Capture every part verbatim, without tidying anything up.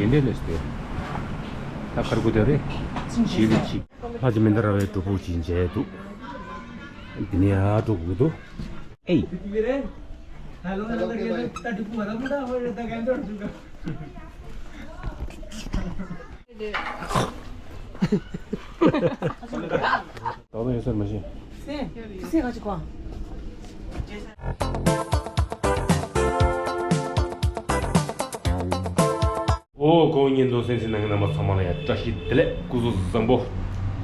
དེ་འདྲས་ལས་སྟེ། ད་ཁར་གུ་དེ་རེད། ཕྱི་ལི་ཕྱི། ལྷ་རྗེ་མན་དཱ་ར་བའི་སྒྲུབ་ཕུག་ཅིག་མཇལ་འདུག་འདི་ནས་ཨ་འགྲོ་དགོས་འདུག་ཨེ། ད་དུང་ཡོད་ས་མ་ཤེས། སེ། སེ་ག་ཅི་གོ། ཨོ། གོང་བརྙན་ཐུང་གསན་གཟིགས་གནང་མཁན་རྣམ་པ་ཚང་མ་ལ་ཡང་བཀྲ་ཤིས་བདེ་ལེགས། སྐུ་གཟུགས་བཟང་པོ།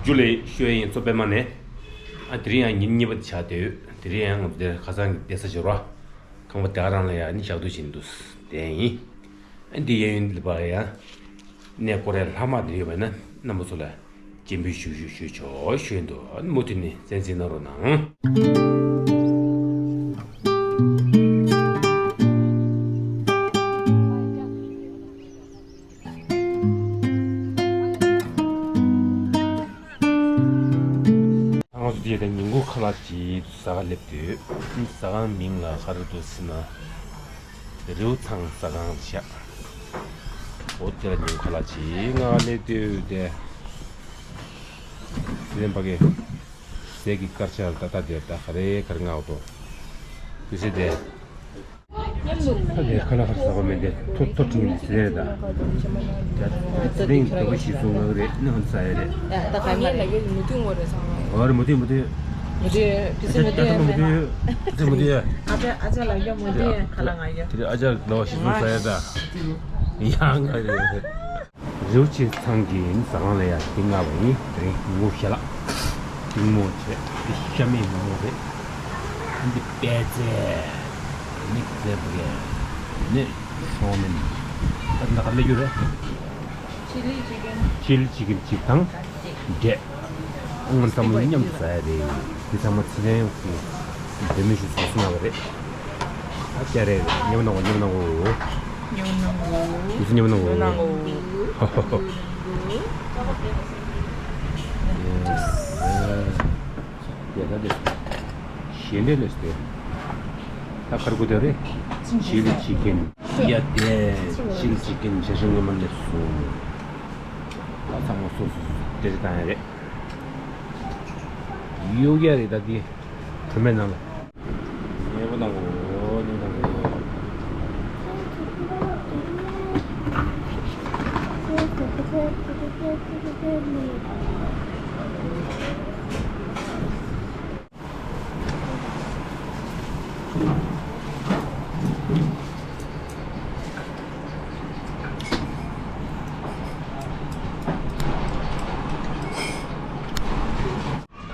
ཇུ་ལེ་ཤོད་ཡིན་མཚོ་པད་མ་ནས། ཨ་དེ་རིང་ཡང་ཉིན་གཉིས་པ་ཆགས་བསྡད་ཡོད། དེ་རིང་ཡང་ང་ཚོ་དེར་ཁ་སང་གི་བསྡད་ས་བྱོ་ར། ཁང་པ་དེ་ག་རང་ལ་ཡང་ནི་ཞག་སྡོད་བྱེད་འདུག་བསྡད་ཡིན། ཨ་འདི་གཡས་གཡོན་ལ་ཕར་ཡང་གནས་སྐོར་ཡ་ལྷག་མ་དེ་ཡོད་པ་ན་རྣམ་པ་ཚོ་ལ་སྤྱན་འབུལ་ཞུ་ཞུ་ཞུ་ཆོག་ཞུ་འདུག་མུ་མཐུད་ནས་གསན་གཟིགས་གནང་རོགས་གནང་། ང་ཚོ་འདི་ད་ཉིན་གུང་ཁ་ལག་ཅིག་ཟ་ག་སླེབས་དུས་ཟ་ཁང་མིང་ལ་ག་རེ་འདུག་ཟེར་ན། རེའུ་ཚང་ཟ་ཁང་ཤག་འོ་དེ་ལ་ཉིན་གུང་ཁ་ལག་ཅིག་ང་སླེབས་དུས་དེ། སི་ལེན་པ་གི་ཟས་ཀྱི་དཀར་ཆག་ལ་ཏག་ཏག་དེ་ད་ག་རེ་ག་རེ་མངགས་འདུག་དུས་ཚོད་དེ། ད་ལས་ཁ་ལག་ཁ་ཟ་བ་མེད་དེ་ཐོ་ཐོ་ཁྲིད་ཟེར་ད། ད་དེ་རིང་དོ་པོ་ཞིག་སོང་ང་རེད་ནི་ཧོན་ས་ཡ་རེད། ད་ཁ་མེད་ལ་གི་མུ་ཏུ་ངོ་རེད་ཚང་མ། ཨོ་རེད་མུ་ཏུ་མུ་ཏུ། མུ་ཏུ་ཕི་སི་མུ་ཏུ་ད་མུ་ཏུ་ཕི་སི་མུ་ཏུ། ཨ་ཅག་ཨ་ཅག་ལ་གི་མུ་ཏུ་ཁ་ལག་ང་ཡོད། དེ་རིང་ཨ་ཅག་ལ་ཞིག་སོང་ས་ཡ་ད། ཡང་ང་རེད། རེའུ་ཆེ་ཚང་གི་ཟ་ཁང་ལ་ཡ་འདི་མངགས་པ་ཡིན། དེ་རིང་ངོ་ཞལ་ལག་ཏིང་མོ་བྱས། འདི་ཤ་མེད་མོག་མོག་རེད། འདི་པད་ཚལ། ནི་ཙེ་བུ་རེད། ནི་ཤོ་མིན། ད་འདི་ག་ལ་རྒྱུ་རེད། ཆི་ལི་ཅི་ཀན་གཅིག་དང་འབྲས། ཨང་ཚང་མ་མཉམ་དུ་ཟ་ཡ་རེད། འདི་ཚང་མ་ཚི་ལེན་གྱི་བོད་མི་ཞིག་བཟོ་སྲིད་ཡོད་རེད། ཨ་ཅག་རེད། མཉམ་གནང་གོ་མཉམ་གནང་གོ། མཉམ་གནང་གོ། དུས་ཚོད་མཉམ་གནང་གོ། མཉམ་གནང་གོ། ཧོ་ཧོ་ཧོ། ཡ་ད་དེ་ཞེ་འདྲ་ལས་ཏེ། ད་ཁར་གུ་དེ་རེད། ཆི་ལི་ཅི་ཀན། ཡ་དེ་ཆི་ལི་ཅི་ཀན་ཇ་ཤང་ངོ་མ་སླེབས་སོང་། ད་ཚང་མ་སོ་སོ་སོ་སོ་དེ་རེད་བཏང་ཡ་རེད། གཡུག་ཡ་རེད་ད་དེ། གྲོ་མའི་ནང་ལ། ཉེ་པོ་དང་གོ་ཉེ་དང་གོ།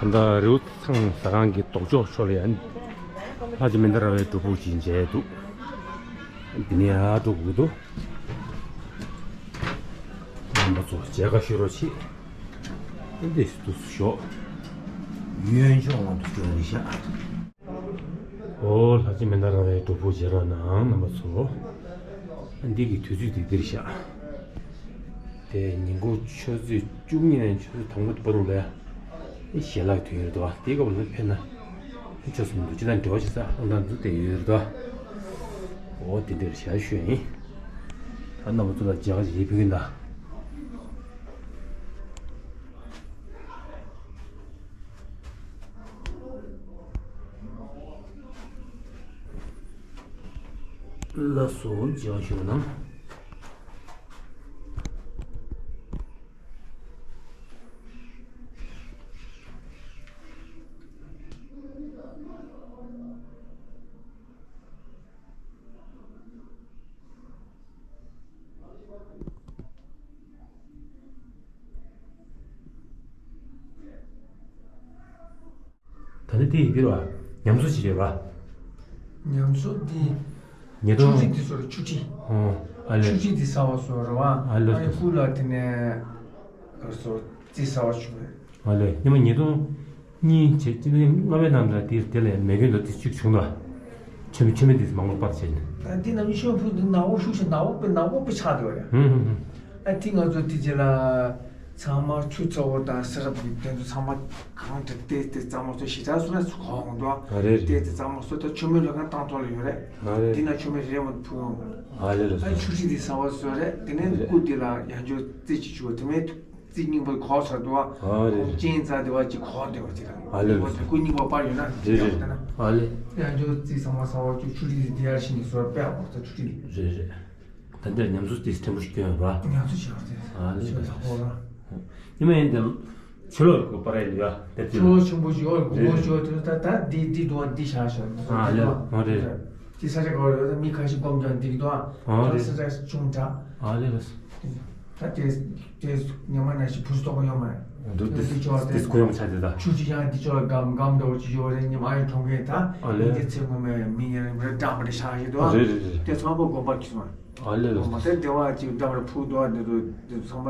ད་ལྟ་རེའུ་ཚང་ཟ་ཁང་གི་ལྡོག་ཕྱོགས་ཕྱོགས་ལ་ཡ། ལྷ་རྗེ་མན་དཱ་ར་བའི་སྒྲུབ་ཕུག་ཅིག་མཇལ་འདུག་འདི་ནས་ཨ་འགྲོ་དགོས་འདུག་རྣམ་པ་ཚོ་མཇལ་ཁ་ཞུ་རོགས་བྱེད། འདི་སུ་ཞོག་གཡོན་ཕྱོགས་ངོས་སུ་འགྲོ་རེད་ཤག་ཨོ་ལྷ་རྗེ་མན་དཱ་ར་བའི་སྒྲུབ་ཕུག་མཇལ་རོགས་གནང་རྣམ་པ་ཚོ། འདི་གི་དུས་ཚོད་དེ་འདིར་བཞག་དེ་ཉིན་གུང་ཆུ་ཚོད་བཅུ་གཉིས་ནས་ཆུ་ཚོད་དང་པོ་བར་དུ་ལ་ཞལ་ལག་དུས་ཡོད་རེད་དོ། དེའི་སྐབས་ལ་ཕེབས་ན་ཆོག་སུ་མི་འདུག་ཅི་ལྟར་འབྲེལ་བ་བྱེད་ས་ཨང་དང་འདུག་དེ་ཡོད་རེད་དོ། ཨོ་དེ་འདིར་བཞག་ཞུ་ཡིན། ད་རྣམ་པ་ཚོ་ལ་མཇལ་ཁ་ཞིག་ཕུལ་གྱིན་གདའ། ལགས་སོ་མཇལ་ཞུ་གནང་། ད་ནི་དེ་ཡི་འདིར་བ། ཉམས་གསོ་བྱེད་ཀྱི་རེད་བ། ཉམས་གསོ་འདི། ཉེས་རྡུང་། ཆུ་ཁྲི་འདི་ཚོ་རེད་ཆུ་ཁྲི། ཨོ། ཨ་ལེ། ཆུ་ཁྲི་འདི་ཟ་བ་སོ་རེད་བ། ཨ་ལེ། ཨ་ཡི་ཀུ་ལ་དེ་ནས། ཨ་སོ། རྩི་ཟ་བ་བྱུང་བས། ཨ་ལེ། ཉི་མ་ཉེས་རྡུང་། གཉིས་བྱས་ཅི་ལྟར་ལྔ་པའི་ནང་ལ་དེ་དེ་ལས་མེ་སྐྱོན་དང་དེ་གཅིག་བྱུང་ད། མཆོད་མེ་མཆོད་མེ་དེ་མང་པོ་སྤར་བྱས་ནས། ད་འདི་ནམ་ཤོད་ཕུ་འདི་ནག་པོ་ཤུགས་ཆེ་ནག་པོ་དཔེ་ནག་པོ་དཔེ་ཆགས་འདུག་ཡ། ཧུམ་ཧུམ་ཧུམ། ཨ་དེ་ང་ཚོ་དེ་རྗེས་ལ། ཚང་མ་ཆུ་ཚ་བོ་དང་ས་རབ་ཀྱི་དེ་ཚོ་ཚང་མ་གང་དུ་བལྟས་ཏེ་གཙང་མ་བཟོ་ཞེ་དྲག་སོང་ན་ཚུར་གོ་འོང་དོ། ཨ་རེད་རེད། བལྟས་ཏེ་གཙང་མ་བཟོ་ད་མཆོད་མེ་ལོ་གང་བཏང་ཐོག་ལ་ཡོད་རེད། ཨ་རེད། འདི་ན་མཆོད་མེ་རེ་མ་ཕུལ་འོང་། ཨ་རེད་རེད། ད་ཆུ་ཁྲི་འདི་ས་བ་བཟོ་རེད། དེ་ནས་རེད། སྐུ་འདི་ལ་ཡང་འཇོག་རྩིས་ཅིག་བྱུག་དེ་མེད། རྩིས་རྙིང་པ་གོག་ཚར་འདུག་བ། ཨ་རེད། ཁོང་ཅན་རྩ་དེ་བ་ཅིག་གོག་བསྡད་པ་ཅིག་དང་། ཨ་ལེ་ལེ། སྐུ་རྙིང་པ་པར་ཡོད་ན་རེད་རེད། ཡག་པོ་ལྟ་ན། ཨ་ལེ། ཡང་འཇོག་རྩིས་ཚང་མ་ས་བ་ཅུ་ཆུ་ལི་དེ་ཡར་ཕྱིན་ནས་སོར་པས་ཨ་གོག་ཚ་ཆུ་ལི། རེད་རེད། ད་འདིར་ཉམས་གསོ་དེ་ཕྲན་བུ་ཞིག་སྐྱོན་ཡོད་ར། ཉམས་གསོ་བྱས་པ་དེ། ཨ་ལེ་ལེ། ཞོ་ད་ཧོ་ར། ཉི་མ་ཡིན་དེ་ཕྱི་ལོགས་ཀྱི་པར་ཡིན་ཡ་དེ་དེ་ལ། ཕྱི་ལོགས་ཆེན་པོ་ཞིག་ཨོ་གོ་གོ་ཞོ་དེ་ད་ད་འདི་འདི་དུ་བ་འདི་བཞག་ཞོ། ཨ་ལེ་ལེ། ཨ་རེད་རེད། དེ་ས་ཆ་ག་བ་རེད། ད་མི་ཁ་ཤས་སྒོམ་ཀྱང་འདི་གི་དུ་བ། ཨ་ད་རེད། ས་ཆ་ཆུང་དྲགས། ཨ་ལེ་ལེ། ད་དེ་དེ་ཉི་མ་ན་ཞིག་བུ་སྟོགས་ཡོང་མ་རེད། འདུག་དེ་དེ་ཆོག་དེ་དེ་སྐུ་ཡོང་ཆ་དེ་ད། ཆུ་ཅི་ཡང་དེ་ཆོག་སྒམ་སྒམ་འདྲ་བོ་ཅི་ཡོད་རེད། ཉི་མ་ཡང་གྲོང་ཁྱེར་ད། ཨ་ལེ། མི་དེ་ཚེ་སྔོན་མའི་མི་ཡང་རེ་འདྲ་མ་འདྲ་ཤག་ཞིག་འདུག་ཨ། རེད་རེད་རེད། དེ་ཚང་མ་དགོན་པར་ཁྱེར་སོང་། ཨ་ལེ་ལེ། དགོན་པ་དེ་འདྲ་བ་ཅིག་འདྲ་བར་ཕུག་འདུག་ཨ། འདི་དུ་འདི་ཚང་མ་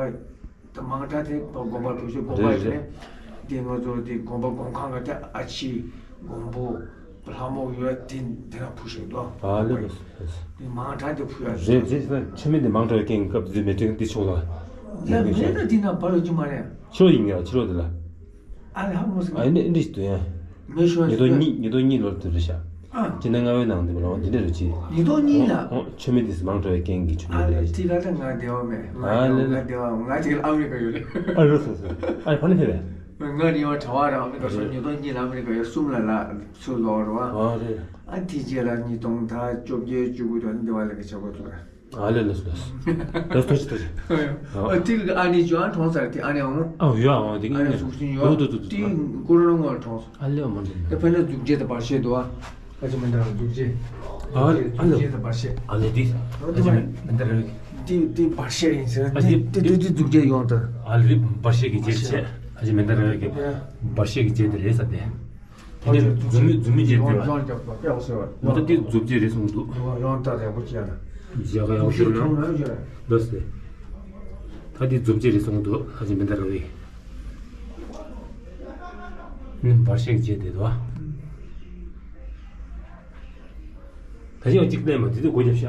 ད་མང་དྲགས་དེ་དགོན་པར་ཕུག་ཤོག་དགོན་པ་རེད་ཅིག་རེད། ནས་དེ་ང་ཚོ་དེ་དགོན་པ་དགོན་ཁང་ག་དེ་ཨ་ཕྱི་དགོན་པོ། ལྷ་མོ་ཡོད་དེ་དེ་ན་ཕུ་ཤོད་དོ། ཨ་ལེ་ལེ་ལེ། དེ་མང་དྲགས་དེ་ཕུ་ཡ་རེད། རེད་རེད། ཆུ་མིག་དེ་མང་དྲགས་ཀྱིན་སྐབས་དེ་མེ་ཏོག་འདི་ཆུང་ལ། ཡ་མེ་ཏོག་འདི་ན་བར་རུ་ཅི་མ་རེད། ཕྱི་ལོགས་ཡིན་ཡ་ཕྱི་ལོགས་དེ་ལ། ཨ་ལེ་ཧ་མོ་སི། ཨ་ནི་འདི་ཞིག་ཏུ་ཡ། མེ་ཤོད་ཉིས་སྟོང་གཉིས་ཉིས་སྟོང་གཉིས་ལོར་དེ་རེད་ཤག་ཨ། ཅི་ན་ལྔ་བའི་ནང་དེ་ལོ་འདི་འདྲ་རེད་ཅི། ཉིས་སྟོང་གཉིས་ལ། ཨོ་ཆུ་མིག་དེ་མང་དྲགས་ཀྱིན་གི་ཆུ་མིག་ཨ་ལེ་རེད། ཅི་ག་ད་ང་བདེ་བ་མེད། ང་ཨ་ལེ་ང་ལེ། བདེ་བ་ང་ཅིག་ཨ་མི་རི་ཀ་ཡོད་རེད། ཨ་རེད་སོ་སོ། ཨ་ཕ་ནི་ཕེབས་རེད། ང་རེ་བ་གྲྭ་བ་རང་མི་འགྲོ་སོང་། ཉིས་སྟོང་གཉིས་ལ་ཨ་མི་རི་ཀ་ཡོད་གསུམ་ལ་ལ་ཚུར་ལོག་རེད་བ། ཨ་རེད། ཨ་དེ་རྗེས་ལ་ཉིས་སྟོང་ད་བཅོ་བརྒྱད་བཅུ་དགུ་དང་འདི་བ་ལ་གི་བྱ་བ་ཚུགས་ར། ཨ་ལེ་ལེ་སོ་སོ། ལོ་ཐོ་ཅི་ཐོ་ཅི། ཨ་དེ་གི་ཨ་ནི་ཇོ་ཨན་གྲོངས་ཚར་དེ་ཨ་ནི་ཨང་། ཨ་ཡོད་ཨང་དེ་གི་ཨ་ནི་ཨང་། གཟུགས་ཅན་ཡོད་དོ་དོ་དོ་དེ་དོ། ཀོ་རོ་ན་ངོ་ལ་གྲོངས་སོང་། ཨ་ལེ་མ་འདྲ། ད་ཕན་ན་གཟུགས་བྱད་དང་བར་ཆད་དོ། ཨ་ཅི་མི་འདྲ་གཟུགས་བྱད། ཨ་ལེ་ཨ་ལེ། གཟུགས་བྱད་དང་བར་ཆད། ཨ་ལེ་དེ། ཨ་ཅི་མི་འདྲ་རེད། དེ་དེ་བར་ཆད་ཡིན་ཟེར། ཨ་དེ་དེ་དེ་དེ་གཟུགས་བྱད་ཡོང་ད། ཨ་ལེ་བར་ཆད་ཀྱི་བྱད་བྱད། ཨ་ཅི་མི་འདྲ་རེད་ཀྱི། བར་ཆད་ཀྱི་བྱད་དེ་རེད་ས་དེ། དེ་ནས་མཛུབ་མོ་མཛུབ་མོ་བྱད་དེ་བ། ཡོང་ཡོང་ཡོང་ཡོང་ད་དེ་མཛུབ་བྱད་རེད་གསུངས་འདུག་ཡོང་ཡོང་ད་རེད་པོ་ཅི་ཡ་ན། རྒྱ་གར་ཡང་ཤོར་ན་འདུག་སྟེ། ད་དེ་མཛུབ་བྱད་རེད་གསུངས་འདུག་ཨ་ཅི་མི་འདྲ་ར་བའི། ནི་བར་ཆད་བྱད་དེ་འདུག་ད་ཅི་ཡང་གཅིག་ལས་མ་དེ་དུས་སྒོ་རྒྱབ་ཤག་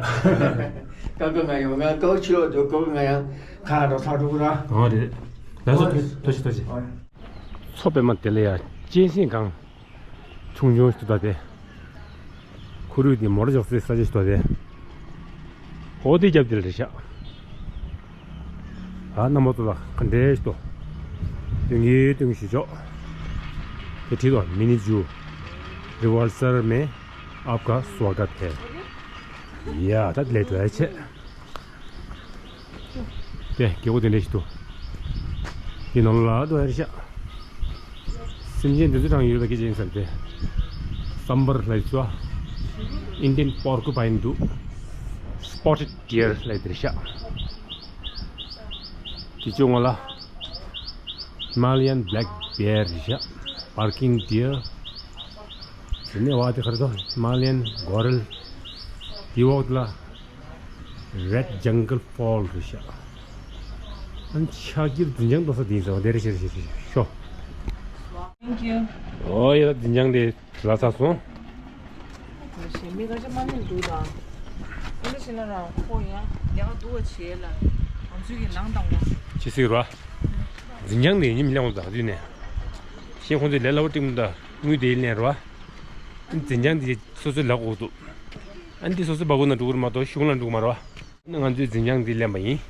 ཀ་ཀ་ང་ཡོང་ང་ཀའོ་ཆི་ལོ་དུ་ཀོ་ང་ཡང་ཁ་རོ་ཚ་འགྲོ་གི་ར། ཨོ་རེད། ལགས་སོ་ཐུགས་ཐུགས་རྗེ་ཐུགས་རྗེ། མཚོ་པདྨ་དེ་ལ་ཡ་གཅན་གཟན་སྒང་ཆུང་ཆུང་ཞིག་འདུག་ད་དེ། ཁོར་ཡུག་དེ་མོ་ཊ་འཇོག་སའི་ས་ཆ་ཞིག་འདུག་དེ། ཧོ་དེ་རྒྱབ་དེ་ལ་རེད་ཤག་ཨ་རྣམ་པ་ཚོ་ལ་ག་འདྲས་ཞིག་འདུག་སྟོན་གྱི་སྟོན་གྱི་ཞིག་ཆོག་དེ་བྲིས་འདུག་མི་ནི་ཇུ་རི་ཝལ་སར་མེ་ཨབ་ག་སུ་ཝ་ག་ཐེ། ཡ་ད་ལས་འགྲོ་ཡ་ཆེ། དེ་རྒྱལ་པོ་དེ་འདྲ་ཞིག་འདུག་དེ་ནང་ལ་འདུག་ཡ་རེད་ཤག་སེམས་ཅན་འདི་ཚོ་རང་ཡོད་པ་སྐད་ཆ་ཡིན་ཟེར་ཏེ། སམ་བར་ལ་ཡིན་ཚོ། ཨིན་ཌི་ཡན་པོར་ཀུ་པའིན་འདུག་སྤོ་ཊེཌ་ཌི་ཡར་ལ་ཡིན་དེ་རེད་ཤག་དེ་ཚོ་ང་ལ་ཧི་མ་ལ་ཡན་བྷི་ལེག་བེར་རེད་ཤག་བར་ཀིང་ཌི་ཡར། དེ་ནས་བ་དེ་ཁར་དོ་ཧི་མ་ལ་ཡན་གོ་རལ། དེ་འོག་ལ་རེད་ཇང་གལ་ཕོལ་རེད་ཤག་ཨ་ནི་ཕྱག་འཁྱེར་འཛིན་བྱང་གཏོང་ས་དེ་ཡིན་ཟེར་བ་དེ་རེད་ཤག་རེད་ཤག་རེད་ཤག་ཤོ། Thank you. ཨོ་ཡ་འཛིན་བྱང་དེ་ལ་ཚ་སོང་། ཞེ་མི་ཁ་ཆེ་མ་ནི་འདུག་དང་། ཨ་ནི་ཤི་ན་རང་ཁོ་ཡང་ཡག་འདུག་བ་བྱེད་ལ། ང་ཚོའི་གི་ལང་དང་བ། ཅི་ཟིག་ར། འཛིན་བྱང་དེ་ཉིམ་ལེན་འོང་དང་དུས་ནས། ཤེས་ཁོང་ཚོས་ལས་སླ་བོ་སྤྲིང་མི་འདའ་དངུལ་དེ་ལེན་ར། འཛིན་བྱང་དེ་སོ་སོའི་ལག་འོག་ཏུ། ཨ་ནི་དེ་སོ་སོའི་སྦ་ཁུག་ན་འགྲོ་གི་རེད་མ་གཏོགས་གཞུང་ལ་འགྲོ་གི་མ་རེད་བ། ང་ཚོས་འཛིན་བྱང་འདི་ལེན་པ་ཡིན།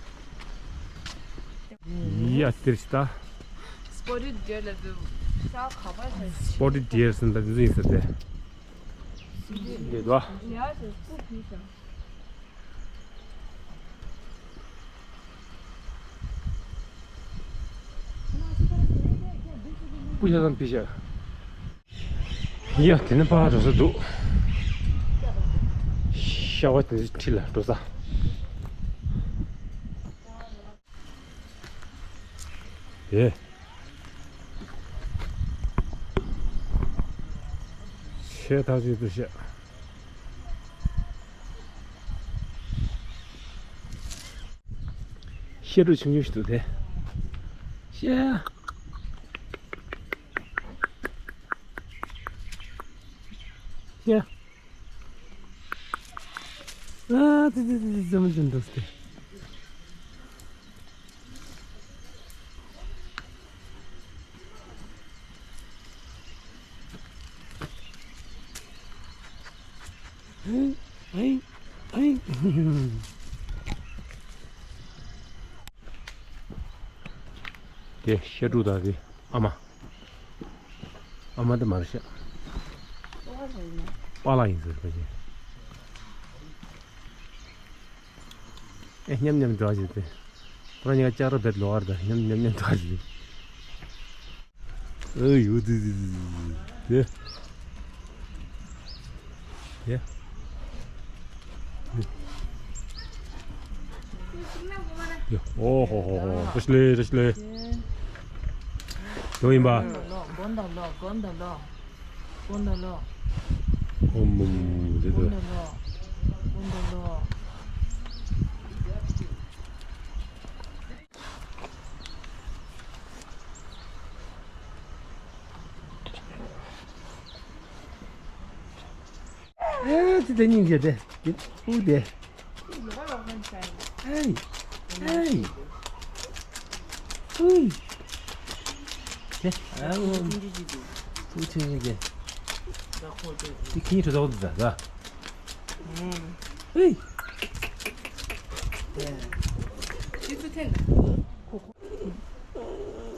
ཡ་སྟེར་ཤི་ད། Spotted deer ལ་དུ་ཤ་ཁ་པར་ཟེར། Spotted deer ཟེར་ད་འདི་ཚོ་ཡིན་ཟེར་ཏེ། འདི་དོ། ཡ་ཟེར་སུ་ཕི་ཤ། སྤུ་ཤ་དང་ཕི་ཤ། ཡ་དེ་ནས་ཕར་འགྲོ་ས་འདུག་ཤ་བ་དེ་ཚོ་ཁྲིད་ལ་འགྲོ་ས། ཡེ། ཆེ་ཐག་ཆོད་དུ་བཤད། ཤེ་རུ་ཆུང་ཆུང་ཞིག་འདུག་དེ། ཤེ། ཤེ། ཨ་ཙི་ཙི་ཙི་ཙི་མོ་ཅན་འདུག་སྟེ། ཨེ། ཨེ། ཨེ། དེ་ཤ་ཕྲུག་དང་དེ་ཨ་མ། ཨ་མ་དེ་མ་རེད་ཤག་པཱ་ལགས་ཡིན་ཟེར་པ་ཅིག་ཨེ། མཉམ་མཉམ་འགྲོ་བཞིན་དེ། ཁོ་རང་གཉིས་ཀ་ལྕགས་ར་བེད་ལོག་ཨར་དང་མཉམ་མཉམ་མཉམ་འགྲོ་བཞིན་དེ། ཨེ་ཡོད་དེ་དེ་དེ་དེ་དེ། ཡ། ཨོ་ཧོ་ཧོ་ཧོ། བཀྲ་ཤིས་བདེ་ལེགས། བཀྲ་ཤིས་བདེ་ལེགས། ཡོང་ཡིན་པ། ཨོམ་ཨོམ་དེ་དེ། ཨེ། ཙི་ཙི་སྙིང་རྗེ་དེ། དེ་སྤུ་དེ། ཨེ། ཨེ། ཨུའི། དེ། ཨ་འོ། སྤུ་ཆུང་ཆུང་དེ། དེ་ཁྱི་གྲོད་ཐོག་ཏུ་ཟ་ཟ། ཨུའི། ཁྱི་ཚོ་འཐེན་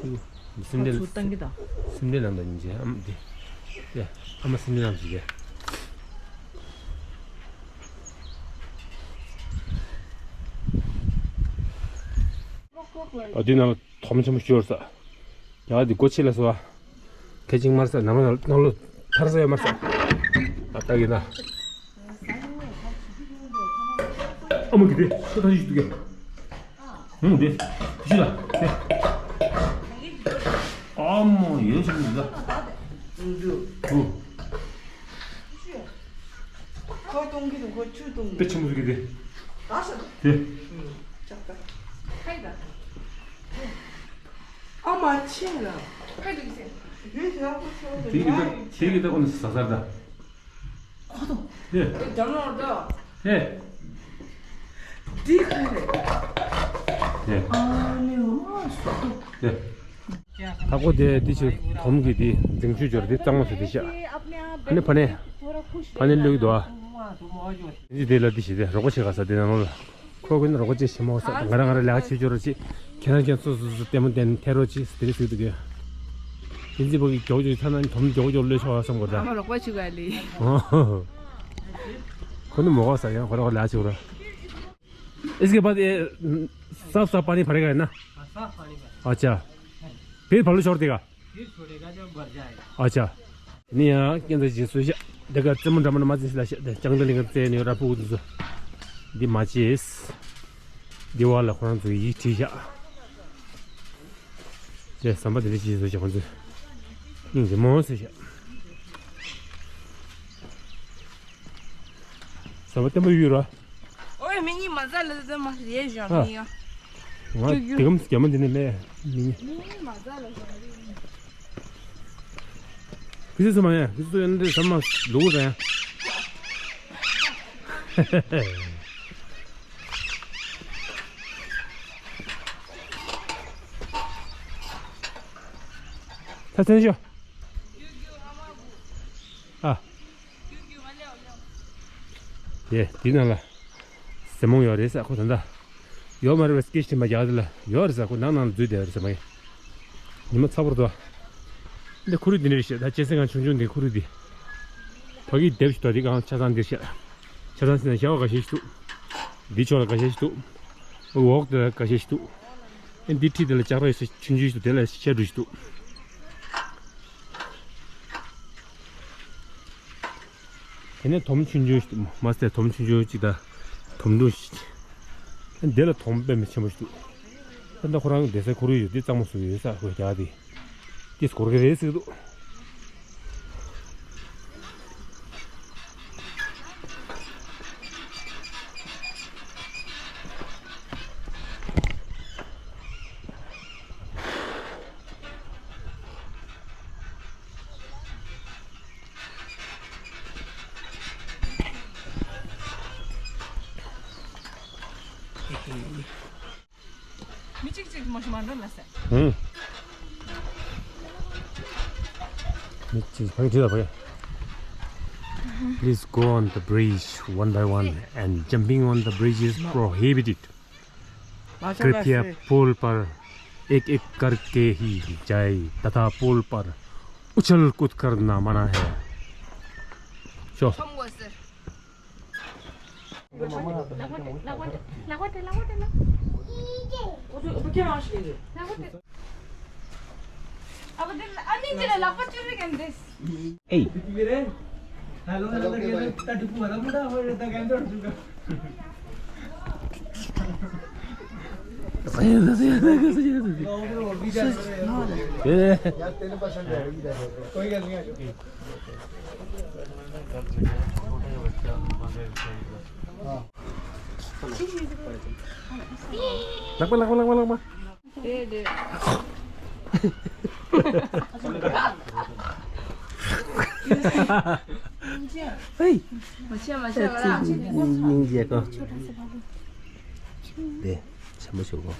ད། སེམས་ཁྲལ། ཚུར་བཏང་གི་དང་། སེམས་ཁྲལ་ལངས་དང་སྙིང་རྗེ་ཨམ་དེ། ཡ། ཨ་མ་སེམས་ཁྲལ་ལངས་ཞིག་གས། ཨ། དེ་ནང་ལ་དོམ་ཆེན་པོ་ཤོར་ས། ཡ། དེ་སྒོ་ཕྱེ་ལ་སོ། ཁེ་ཅིང་མར་ས་ནང་ལ་ནང་ལོ་ཐར་ས་ཡ་མར་ས། ཨ། ལྟ་གི་ན། ཨ་མ་གི་དེ་ཤོ་ཐ་ཞིག་འདུག་གས། ཧུང་། དེ་ཤི་ལ་དེ། ཨ་མ་ཡོད་ཤི་མི་འདུག་ད། ཧུ། ཁོ་གཏོང་གི་འདུག་ཁོ་ཆུ་གཏོང་གི་དཔེ་ཆེན་པོ་ཟིག་གི་དེ། ད་ཤ་དེ། ཆག་ད། ཨ་མ་ཆེ་ལ། ཡོད་ཤ་ཁོ་ཆུ་དེ་གི་ད། དེ་གི་ད་ཁོ་ནི་ཟ་ཟར་ད། ཁོ་ཐོ། ཧེ། འདི་འདྲ་ནོར་ད། ཧེ། འདི་ཁོ་རེད། ཧེ། ཨ་ནི་ཨ་མ་སོ་ཐོ། ཧེ། ད་ཁོ་དེ་འདི་ཆུ་དོམ་གི་འདི་འཛིང་ཆུ་འབྱོར་འདི་གཙང་མ་སུ་འདི་ཤ། ཨ་ནི་ཕ་ནས། ཕ་ནས་བླུགས་འདུག་ཨ། འདི་དེ་ལ་འདི་ཞིག་དེ་རོགས་པ་བྱེད་ག་ས་དེ་ནང་ལོགས་ལ། ཁོ་ཁོ་ནི་རོགས་པ་བྱེད་ཞེ་མོ་ས་ང་རང་ང་རང་ལས་ཀ་བྱེད་འབྱོར་རོགས་བྱེད། ཁྱེད་རང་ཁྱེད་སོ་སོ་སོ་ལྟད་མོ་བསྟན་ཐལ་རོགས་བྱེད་དེ་རེད་ཟེར་འདུག་གི། དེ་འཛིན་པོ་གི་མགྱོགས་མགྱོགས་ཐ་ན་དོམ་མགྱོགས་མགྱོགས་ལོས་ཆོག་བསམ་གོ་ད། ཨ་མ་རོགས་པ་བྱེད་ག་ལི། ཁོ་ནི་མོ་ག་ས་ཡང་ཁོ་རང་ལས་ཀ་བྱེད་རོགས། इसके बाद ये साफ साफ पानी भरेगा है ना? हाँ, साफ पानी भरेगा। अच्छा। फिर बालू छोड़ देगा? फिर छोड़ेगा जब भर जाएगा। अच्छा। ནི་ཡང་སྐྱེ་འཚར་ཅིག་སོས་ཤག་དེ་ག་རྩེ་མོ་འདྲ་མོ་འདྲ་མ་རྩེ་ཤག་ལ་ཤག་དེ་ལྕང་དེ་ལིང་ག་རྩེ་ནས་ར་ཕུག་དུ་འདི་མ་བྱེད། འདི་བ་ལ་ཁོ་རང་ཚོ་ཡིག་བྲིས་ཤག་དེ་ཟམ་པ་དེ་འདྲ་ཅིག་བཟོས་ཤག་ཁོ་ཚོས་སྙིང་རྗེ་མོ་བཟོས་ཤག་ཟམ་པ་བརྟན་པོ་ཡོད་ར། ཨོ་ཡ། མི་གཉིས་མ་ཟ་ལ་ཟ་མ་རེད་ཞོ་ཨ། མི་ཡོ། ང་ཀྱུ་ཀྱུ། དེ་གམ་རྒྱ་མ་འདི་ནས་ལས་མི་གཉིས། མི་གཉིས་མ་ཟ་ལ་ཞོ་མི་གཉིས། ཁི་སི་སི་མ་ཡ། ཁི་སི་སི་ཡོད་ན་དེ་ཟ་མ་ལུག་རེད། ད་ཚན་ཤོ། ཨ། ཡེ། དེའི་ནང་ལ་ཟེ་མོང་ཡོད་རེད་ས་ཁོ་ད་ལྟ། ཡོད་མ་རེད་པས་སྐད་ཆ་མ་རྒྱག་དེ་ལ་ཡོད་རེད་ས་ཁོ་ནང་ནང་ལ་འཛུལ་བསྡད་རེད་ས་མ་ཡེ། ཉི་མ་ཚ་པོ་རེད་དོ། འདི་ཁོར་ཡུག་འདི་འདྲ་རེད་ཤག་ད་གཅན་གཟན་ཁང་ཆུང་ཆུང་འདི་ཁོར་ཡུག་འདི། ཕ་གིའི་དེབ་ཞིག་འདུག་འདི་གང་ཆ་ཚང་འདིར་ཤག་ཆ་ཚང་ཟེར་ན་ཤ་བ་འགའ་ཤས་ཤིག་འདུག་འདི་ཕྱོགས་ལ་འགའ་ཤས་ཤིག་འདུག་འོག་དེ་ལ་འགའ་ཤས་ཤིག་འདུག་ཨེ་འདི་འཁྲིས་དེ་ལ་ལྕགས་ར་ཡོད་ས་ཆུང་ཆུང་ཞིག་འདུག་དེ་ལ་ཤ་འབྲུ་ཞིག་འདུག་དེ་ནས་དོམ་ཆུང་ཆུང་ཞིག་འདུག་མ་ཟད་དོམ་ཆུང་ཆུང་ཅིག་དང་། དོམ་ཕྲུག་ཞིག་འདི་ལ་དོམ་དཔེ་མི་ཆེན་པོ་ཞིག་འདུག་ད་ལྟ་ཁོ་རང་གི་བསྡད་ས་ཁོར་ཡུག་ཡོད་དེ་གཙང་མ་བཟོ་གི་ཡོད་ས་ཁོས་རྒྱག་དེ། དེ་སྐོར་གི་རེད་ཟེར་གི་འདུག་མི་གཅིག་གཅིག་མ་ཤི་མ་འགྲོ་ལ་ཟེར། ཧུང་། མི་གཅིག་ཕ་གི་ཁྲིད་ལ་ཕ་གི། Please go on the bridge one by one and jumping on the bridge is prohibited. कृपया पुल पर एक एक करके ही जाए तथा पुल पर उछल कूद करना मना है। Sure. Hey. ལག་པ་ལག་པ་ལག་པ་ལག་པ། སྙིང་རྗེ་གོ། དེ་ཆེན་པོ་ཞུ་གོ།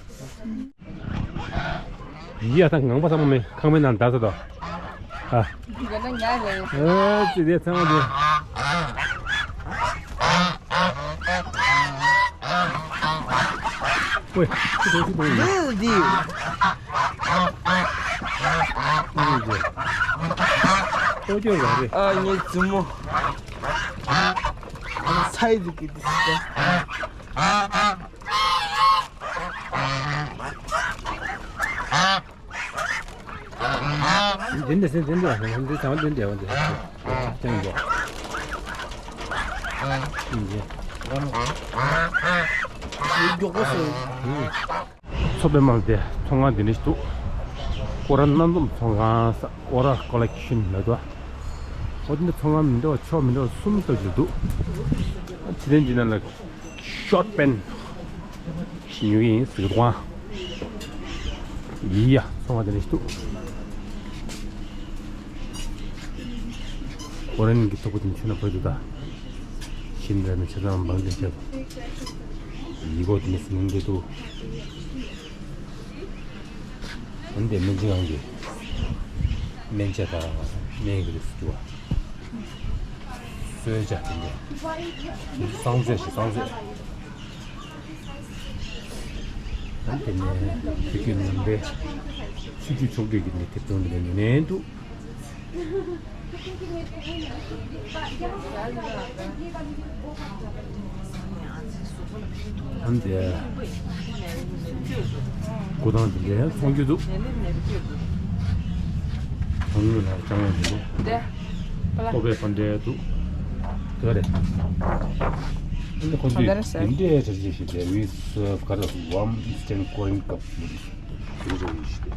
ཡིས་ཨ་ད་ངང་པ་ཚང་མ་མེད། ཁང་པའི་ནང་བརྡབས་ཚར་དོ། ཨ། ཨ་ཙི་དེ་ཚང་མ་དེ། ཝེ། ཅི་དོ་ཅི་དོ་ཡིན། འདི་འདི། འདི་འདི། ཏོ་ཅོ་ར་རེད། ཨ་ངའི་བཙུན་མོ། ཚའི་འདི་གི་འདི་སི་ཏོ། འདི་འདི་སེ་འདི་འདི་འདི་ཚང་འདི་འདི་འདི་ཅང་འདི། མགྱོགས་པོ་སོང་། མཚོ་པདྨ་ལ་དེ་ཚོང་ཁང་འདི་འདྲ་ཞིག་འདུག་ཨོ་ར་སྣ་འཛོམས་ཚོང་ཁང་ས་ཨོ་ར་ཀོ་ལེག་ཤན་ལབ་འདུག་ཨོ་འདི་འདྲ་ཚོང་ཁང་མི་འདྲ་བ་ཕྱོགས་མི་འདྲ་བ་གསུམ་ཙམ་ཞིག་འདུག་དེ་རིང་འདི་ནང་ལ་ཤོར་ཊི་པེན་ཞིག་ཉོ་གི་ཡིན་ཟེར་གི་འདུག་ཨང་། ཡི་ཡ་ཚོང་ཁང་འདི་འདྲ་ཞིག་འདུག་ཨོ་རན་གྱི་ཐོག་པོ་དེ་ནི་ཆུ་ན་བོད་དུ་ད་ཤིན་ར་ནི་ཆ་ཚང་འབངས་དེ་ཆ་ཡི་གོ་དེ་ནི་སི་ནིང་དེ་འདུག་འོན་ཏེ་སྨན་ཆུང་ཁང་གི་སྨན་ཆ་དང་སྨན་གྱི་རིགས་སུ་གྱུར་བ། གསོལ་ཇ་དེ་འདྲ། བསང་རྫས་ཤིག་བསང་རྫས། ཨ་དེ་ནས་དུས་རྒྱུན་ནམ་པའི་ཆུ་རྒྱུས་ཚོགས་སྡེ་གི་ནས་དེབ་ཚོང་འདི་ནས་ཉོ་ནས་འདུག་ཨ་འདི་སྐུ་ཐང་འདི་འདྲའི་ཚོང་རྒྱུ་འདུག་ཚོང་ངོས་ལ་ལྕང་ཡང་འདི་འདྲ། ལྟོ་ཕད་ཕ་འདྲའི་འདུག་དེ་ག་རེད། ཨ་འདི་ཁོ་ཚོས་འདི་འདྲའི་གྲ་རྒྱས་ཤིག་དེ་རིས་ག་རེ་Warm Eastern Corn Cup་འདི་འདྲ་ཞིག་དེ།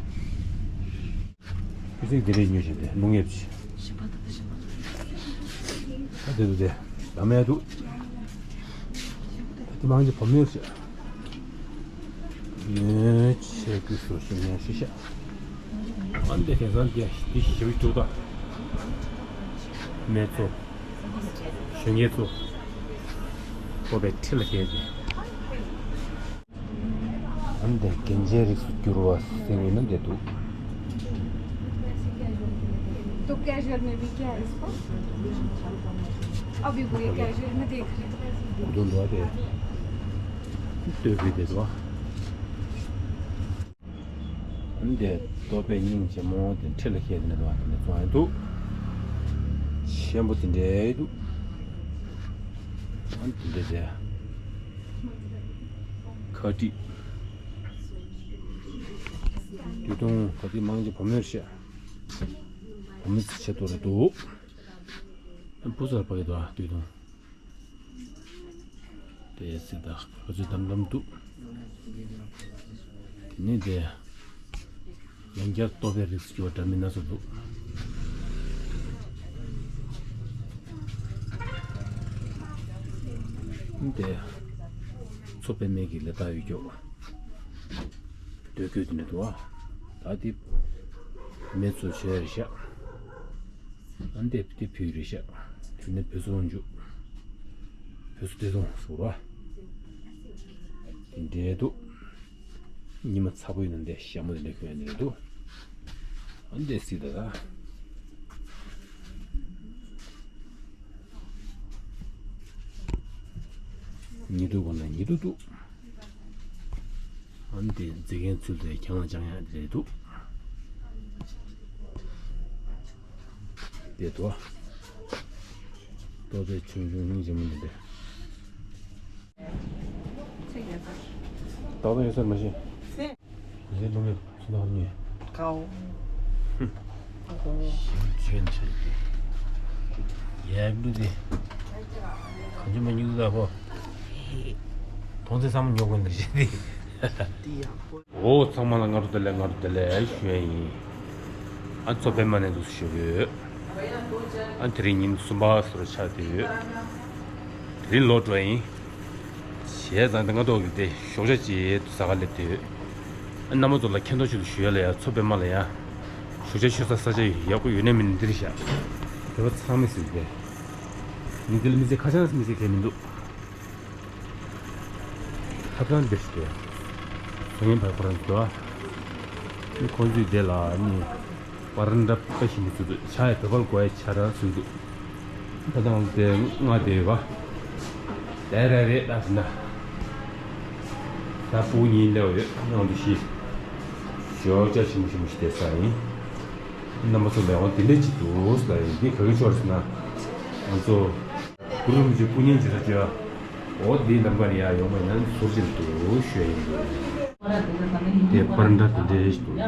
ཁྱེད་ཚོས་དེ་རིང་ཉོས་བྱས་ཏེ་རླུང་ཡབ་ཆེ། ཨ་དེ་དུ་དེ་ལ་མེད་དུ། དེ་མང་ཆེ་བུ་མོ་ཡོད་ཤག་ཉོས་བྱས་ཀྱི་སོ་སོ་ཉོས་ཤི་ཤག་ཨ་འདི་དེང་སང་དེ་དེ་ཞིབ་འཇུག་དང་། མེ་ཚོ། གཞོན་སྐྱེས་ཚོ། ཁོ་པའི་ཁྲི་ལ་བསྡད་དེ། ཨ་འདི་རྒྱན་ཆའི་རིགས་སུ་གྱུར་བ་ཟེར་དགོས་ན་འདི་འདུག तो कैजुअल में भी क्या है इसको? अभी वो ये कैजुअल में देख रही हूँ। གོ་དོན་འདུག་སྟེ། ལྟོས་པའི་འདི་འདུག་ཨ་འདི་ལྟོ་ཕད་སྙིང་རྗེ་མོ་དེ་ཁྲི་ལ་བསྡད་དེ་འདུག་དེ་འདྲ་བཙོང་ཡ་འདུག་ཆེན་པོ་དེ་འདྲའི་འདུག་ཨ་འདི་འདྲ་བྱས། ཁ་ཏི། དུས་ཐུང་ཁ་ཏི་མང་ཆེ་བུ་མོ་ཡོད་ཤག་བུ་མོ་ཚོ་ཆེད་དུ་རེད་འདུག་བུ་ཚོར་ཕ་གི་འདུག་ཨ་དུས་ཐུང་། དེ་སྲིད་ད་ཁ་ཚོད་དམ་དམ་འདུག་དེ་ནས་དེ། ཡང་བསྐྱར་ལྟོ་ཕད་རིགས་སུ་གྱུར་པ་འདྲ་མིན་སྣ་ཚོགས་འདུག་དེ། མཚོ་པདྨའི་གི་ལས་རྟགས་ཡོད་རྒྱུ། སྟོད་གོས་དེ་འདྲ་འདུག་ཨ། ད་དེ། མེ་ཚོ་བྱས་རེད་ཤག་ཨ་འདི་དེ་བུ་རེད་ཤག་དེ་ནས་བུ་ཚོ་འཇུ། བུ་ཚོ་དེ་ཚོ་ཟུར་བ། དེ་འདྲའི་འདུག་ཉི་མ་ཚ་པོ་ཡིན་ན་འདི་ཞྭ་མོ་དེ་འདྲ་གྱོན་ཡ་འདི་རེད་འདུག་ཨ་འདི་སྲིད་ད་ད། ཉི་གདུགས་པ་ན་ཉི་གདུགས་འདུག་ཨ་ནི་དེ་མཛེས་རྒན་ཚུལ་དེ་གྱང་ལ་ལྕང་ཡག་དེ་རེད་འདུག་དེ་དོ། ཏོག་ཙེ་ཆུང་ཆུང་སྙིང་རྗེ་མོ་འདི་འདྲ། ཏག་ཏག་ཡོད་ས་མ་ཤེས། ཟས་ལོ་མེད་ཚོད་ལྟ་གཉིས། ཀའོ། ཧུམ། ཨོ་ཧོ། ཞིམ་ཅན་ཆེ་གི། ཡག་པོ་འདི། གང་ཅི་མ་ཉུག་ད་ཧོ། ཧེ། མཐོང་ཚེ་བསམ་ཉོ་དགོས་འདི་ཞེས་ཏེ། འདི་ཡག་པོ། འོ་ཚང་མ་ལ་སྔ་དྲོ་བདེ་ལེགས། སྔ་དྲོ་བདེ་ལེགས་ཞུ་ཡ་ཡིན། ཨ་མཚོ་པདྨ་ནས་འདུག་ཞུ་གི་ཡོད། ཨ་དེ་རིང་ཉིན་གསུམ་པ་སོར་ཆགས་བསྡད་ཡོད། དེ་རིང་ལོག་འགྲོ་ཡ་ཡིན། བྱས་ཙང་དེ་སྔ་ཐོག་གི་དེ་ཞོགས་ཇ་ཅིག་ཟ་ག་སླེབས་དུས། རྣམ་པ་ཚོ་ལ་མཁྱེན་རྟོགས་ཆེད་དུ་ཞུ་ཡ་ལ་ཡ་མཚོ་པདྨ་ལ་ཡ། ཞོགས་ཇ་མཆོད་ས་ས་ཆ་ཡག་པོ་ཡོད་ནའི་མིན་ནའི་འདིར་བཞག་དེ་བ་ཚང་མས་ཟེར་ཏེ། ནི་འདི་ལ་མི་ཚེ་ཁ་བྱང་མི་ཚེ་གས་མི་འདུག་ཁ་བྱང་འདིར་ཞུ་ཡ། བཟོ་མཁན་བར་ཁོ་རང་ཚོ། ནི་ཁོང་ཚོས་དེ་ལ་ནི། པར་འདྲ་པ་ཞིག་མི་ཚུད་འདུག་ཆ་ཡ་བོད་པར་གོ་ཡ་ཆ་ར་ཚུད་འདུག་ད་ལྟ་ང་ཚོ་དེ་ང་དེ་བ། དེ་རེ་རེ་ད་ཟིན་ན། ད་སྤུ་གུ་གཉིས་སླེབས་ཡོད་ང་ཚོ་ཤི། ཞོགས་ཇ་ཞིམ་པོ་ཞིམ་པོ་ཞིག་བསྡད་ས་ཡིན། རྣམ་པ་ཚོ་ལས་དབང་དེ་འདྲ་ཅིག་འདུག་ཟེར་ཡིན་འདི་ག་གི་ཕྱོགས་ཟེར་ན། ང་ཚོ། གུ་རུ་རིན་པོ་ཆེ་སྐུ་བརྙན་ཅིག་ས་བཅོས། འོ་འདི་ལམ་ཁ་ནས་ཡར་ཡོང་བ་ཡིན་ན་ཟུར་ཅིག་འདུག་ཞུ་ཡ་ཡིན། དེ་པར་འདྲ་དེ་འདྲའི་ཞིག་འདུག་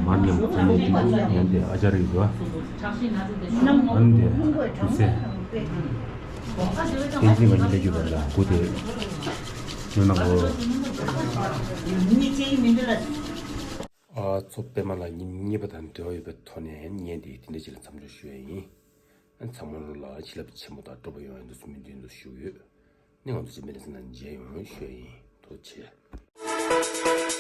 མར་ལམ་ཁ་ནས་ཅིག་འདུག་ཡང་དེ་ཨ་ཅག་རིག་འདུག་ཨ་ནི་དེ་དུས་ཚེ། བསྟན་འཛིན་ང་གཉིས་ལས་རྒྱུ་བར་ལ་སྒོ་དེ། ཉོ་ན་གོ། ཨ་མཚོ་པདྨ་ལགས་ཉིན་གཉིས་པ་དང་འབྲེལ་བ་ཡོད་པའི་ཐོག་ནས་བརྙན་དེ་དེ་འདྲ་ཅིག་ལ་མཚམས་འཇོག་ཞུ་ཡ་ཡིན། ཚང་མ་ལོ་ལ་བྱིན་རླབས་ཆེན་པོ་དང་སྤྲོ་པོ་ཡོང་བའི་འདུག་སེ་སྨོན་འདུན་དུ་ཞུ་ཡོད། ནི་ང་ཚོ་རྗེས་མའི་ལེ་ཚན་ནང་མཇལ་ཡོང་ཞུ་ཡ་ཡིན། ཐུགས་རྗེ་ཆེ།